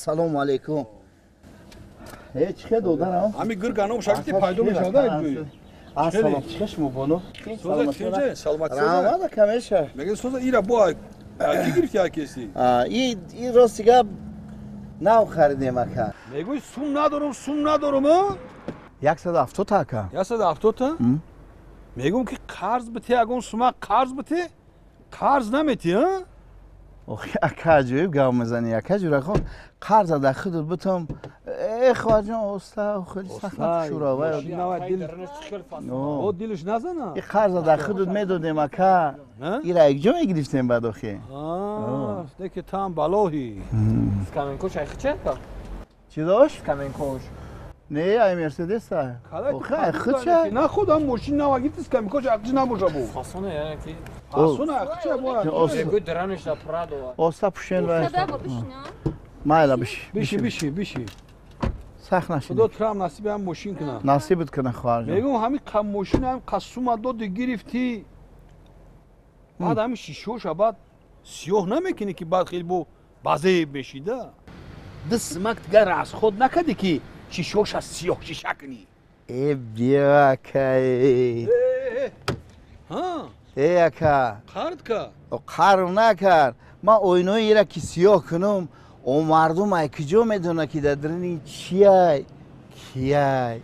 Ассалому алайкум. Э, чӣ додарам? Ҳами гирганом шакти пайдо мешавад. Ассалом, чӣ шумо бону? Соза чӣ? Саломатӣ. Раҳмат ака, меша. Мега соза ира бо ки гирифти акеси? И рости гап нав харидем ака. Мегӯй сум надорум, сум надорум, а? 170 ака. 170 та? Мегӯм ки қарз бите, ягон сума қарз бите, қарз наметӣ, а? Охи ака, аҷоиб гап мезанӣ, ака ҷурахон, қарза дар худут бутам. Э, хоҳарҷон, оста, хеле сахт напушура. О, дилш назана. И қарза дар худут медодем ака. Ира якҷо мегирифтем баъд охи. Не ки там балоҳӣ. Скаменкош айхича ака? Чӣ дошт? Скаменкош. Не, ай Мерседеса. Охи, ай худча. На худам мошин нава гирифти, скаменкош айхича набоша бу. Фасона яъне ки. Фасона айхича бо. Мегӯй драниш да Прадо. Оста пушен вай. Майла биши. Биши, биши, биши. Сахт нашид. Худо трам насиби ҳам мошин кунад. Насибат кунад, хоҳарҷон. Мегӯм ҳами қа мошин ҳам қа сума доди гирифтӣ. Баъд ҳами шишоша баъд сиёҳ намекунӣ ки баъд хеле бо базеб мешида. Ду симак дигар расход накардӣ ки шишоша сиёҳ шиша кунӣ. Э, биё ака. Э, ака. Қард ка? Қарм накард. Ман оинои ира ки сиёҳ кунам, о мардум ай куҷо медонад ки дар даруни чиай, кияй?